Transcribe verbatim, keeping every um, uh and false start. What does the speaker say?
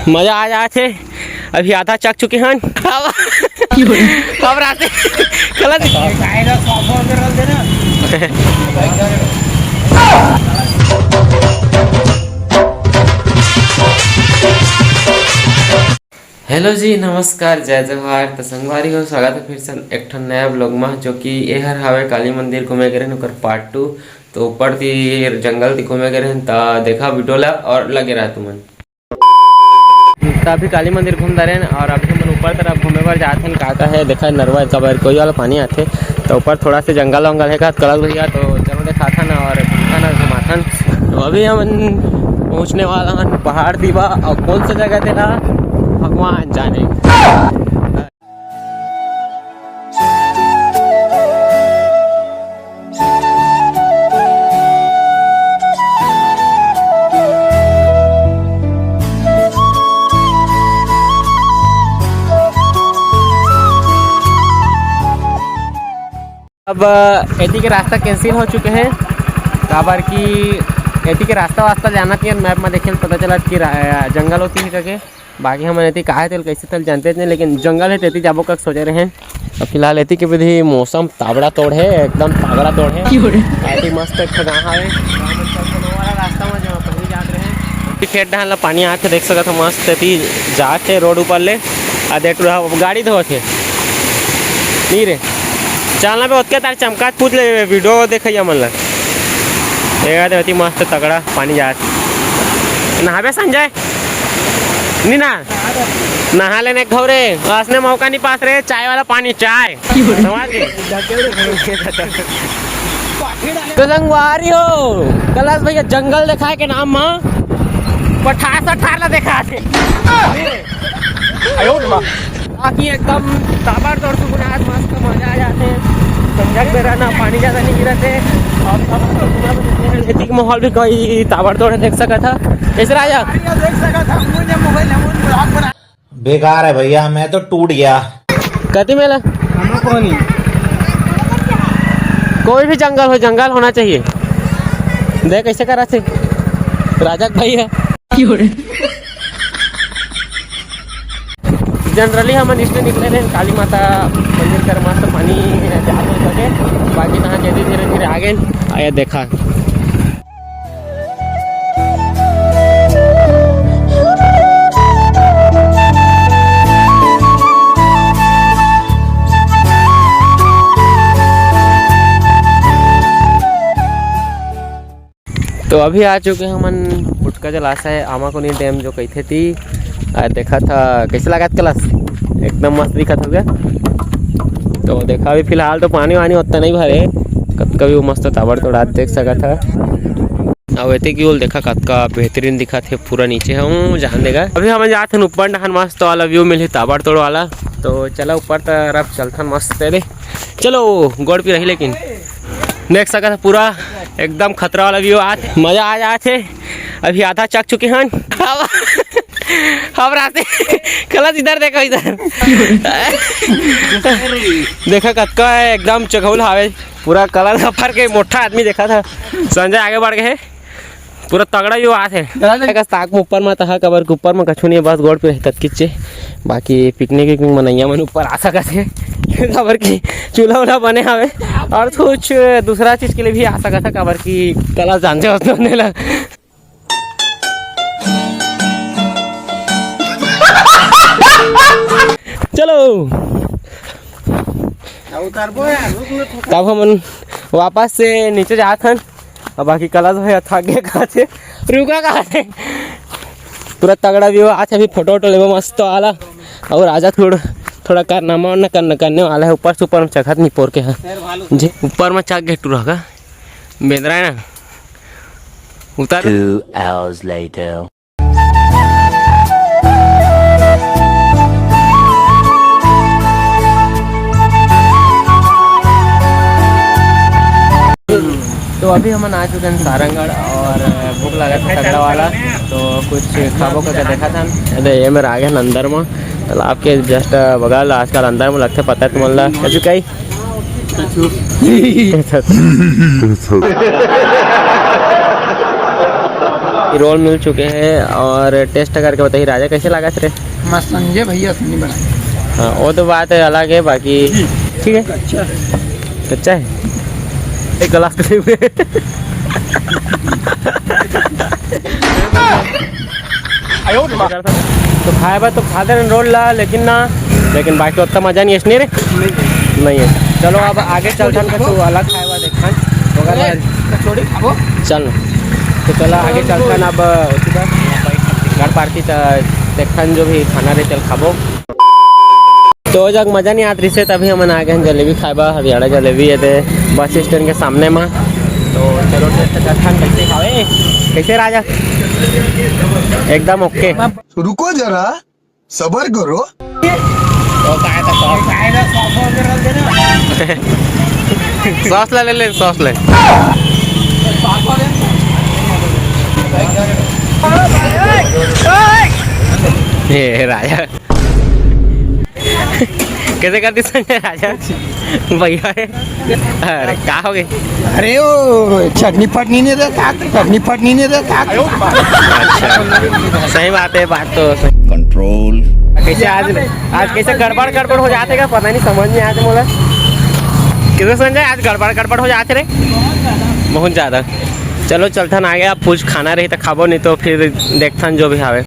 मजा आ जात हे। अभी आधा चख चुके हन। अब, अब रास्ते गलत। हेलो जी, नमस्कार, जय जोहार। तो संगवारी हो, स्वागत है फिर से एक ठन नया ब्लॉग में, जो कि ये हर हावे काली मंदिर घूमे गे रहेन ओकर पार्ट टू। तो ऊपर ती जंगल ती घूमे गे रहेन, त देखा वीडियो ला और लगे रहा तुमन। त अभी काली मंदिर घूम डरेन और अभी हमन ऊपर तरफ घूमे बर जात हन। का का है देखा, नरवा काबर कोई वाला पानी आथे, तो ऊपर थोड़ा से जंगल वंगल है का कलक भैया, तो चलो दिखाथन और घूमथन और घुमाथन। तो अभी हमन पहुँचने वाला हन पहाड़ दीवा, और कौन सा जगह तेला भगवान जाने। अब एती के रास्ता कैंसिल हो चुके हैं, काबर कि एती के रास्ता वास्ता जानत नहीं, मैप में देखे पता चला कि रा-, जंगल होती है करके। बाकी हमन एती का हे तेल कैसे तेल जानते नहीं, लेकिन जंगल है तेती जाबो कक सोचे रहे। अब फिलहाल एती के विधि मौसम ताबड़ा तोड़ है, एकदम ताबड़ा तोड़ है। क्यों रे? एती मस्त एक ठो गाँव हवे। रास्ता में जो पहले जात रहे। खेत डहान ला पानी आके देख सकत हो, मस्त एती जात है रोड ऊपर ले। आ देख रहा गाड़ी धोत है। नहीं रे, चालना पे ओतके तार चमकात पूछ ले वीडियो देखैया मन ला। ए दे एती मस्त तगड़ा पानी जात। नहाबे संजय? नी ना। नहा लेने घरे, असने मौका नहीं पास रे, चाय वाला पानी, चाय। समझ गए? तो संगवारी हो, कलश भैया जंगल दिखाए के नाम में पठार सठार ला देखा थे। आयो रे माँ। बाकी एकदम ताबड़तोड़ सुकून आज, मस्त मजा आ जाते हैं। संझा के बेरा ना पानी ज्यादा नहीं गिरते। और अब एती के माहौल भी कोई ताबड़तोड़ देख सका था। कैसे राजा? देख सका था, मुझे मोबाइल है, वो ब्लॉग बना। बेकार है भैया, मैं तो टूट गया। कति मेला? हम लोग को नहीं। कोई भी जंगल हो, जंगल होना चाहिए। देख कैसे करा थे राजा के भाई है। जनरली हमन इसने निकले रहे काली माता मंदिर कर मस्त पानी जात हो सके, बाकी तहाँ जल्दी धीरे धीरे आ गए। आया देखा। तो अभी आ चुके हैं हमन पुटका जलाशय, आमाकुनी डैम जो कहिथे ती। आ, देखा था कैसे लगा कलश, एकदम मस्त दिखा था। तो देखा अभी फिलहाल तो पानी वानी उतना नहीं भरे, कतका भी मस्त ताबड़तोड़ देख सका था। अब एती की ओल देखा कतका बेहतरीन दिखा थे, पूरा नीचे हूँ जान देगा। अभी हमन जात हन ऊपर डहान, मस्त वाला व्यू मिलही ताबड़तोड़ वाला। तो चला ऊपर तरफ चलथन मस्त तेरे। चलो गोड़ पे रही लेकिन देख सकत ह पूरा एकदम खतरा वाला व्यू आत, मजा आ जात हे। अभी आधा चक चुके हन। अब, अब रास्ते कलश इधर देखो, इधर देखा कतका है, एकदम चघौल हावे पूरा। कलश फर के मोटा आदमी देखा था, संजय आगे बढ़ गए। पूरा तगड़ा व्यू आत हे। ताक ऊपर में तहा, काबर के ऊपर में कछु नहीं, बस गोड़ पे कतकिच हे। बाकी पिकनिक विकनिक मनैया मन ऊपर आ सकत हे। काबर कि चूल्हा उल्हा बने हवे और कुछ दूसरा चीज के लिए भी आ सकत हे, काबर कि कलश जानते हो तो नहीं ला। चलो, उतरबो यार, रुक लो थोड़ा। तब हमन वापस से नीचे जात हन। अब बाकी कलश भैया थक गए, कहा थे रुका, कहा थे। पूरा तगड़ा व्यू आज, अभी फोटो वोटो लेबो मस्त वाला। और राजा थोड़ा, थोड़ा कारनामा वारना करने, करने वाला है, ऊपर से ऊपर में चघत नहीं पोर के है जी, ऊपर में चघ गए टूरा का बेंदरा है ना, उतर। Two hours later. तो अभी हमन आ चुके हैं सारंगढ़ और भूख लगा था तगड़ा वाला, तो कुछ खाबो करके देखा था। अरे ये मेरा आ गया अंदर में, तालाब के just बगल। आजकल अंदर में लगते पता तुमन ला कछु कई। रोल मिल चुके हैं और टेस्ट करके बताइए राजा, कैसे लागत रे? मस्त संजय भैया से नहीं बनाए। हाँ, वो तो बात है, अलग है, बाकी ठीक है। अच्छा। कच्चा है, एक गिलास तो नहीं हुए। तो खाए बर तो खाते रहन रोल ला, लेकिन ना, लेकिन बाकी उतना मजा नहीं है, नहीं रे? नहीं है। चलो, अब आगे चलथन, कुछ अलग खाए बर देखथन। ओकर बाद कचौड़ी खाबो। चल, तो चलो आगे चलथन। अब ओती बर गढ़ पारती त देखथन, जो भी खाना रही, चल खाबो। तो जग मजा नहीं आत रहिसे, तभी हमन आ गए हैं जलेबी खाए बर। हरियाणा जलेबी है ते बस स्टैंड के सामने मा। तो चलो टेस्ट करथन, कैसे खावे, कैसे राजा? एकदम ओके। रुको जरा, सबर करो। तो काय था सॉस? सॉस ला ले ले, सॉस ले। ये राजा। कैसे कर दी संजय राजा? भैया है। अरे, का हो गए? अरे, वो चटनी फटनी नहीं रहता, चटनी फटनी नहीं रहता। अच्छा, सही बात है, बात तो सही। कंट्रोल। कैसे आज, आज कैसे गड़बड़, गड़बड़ हो जाते का पता नहीं, समझ नहीं आते मोला। कैसे संजय, आज गड़बड़, गड़बड़ हो जाते रे, बहुत ज्यादा। चलो, चलथन आगे, अब कुछ खाना रही तो खाबो, नहीं तो फिर देखथन जो भी हावे।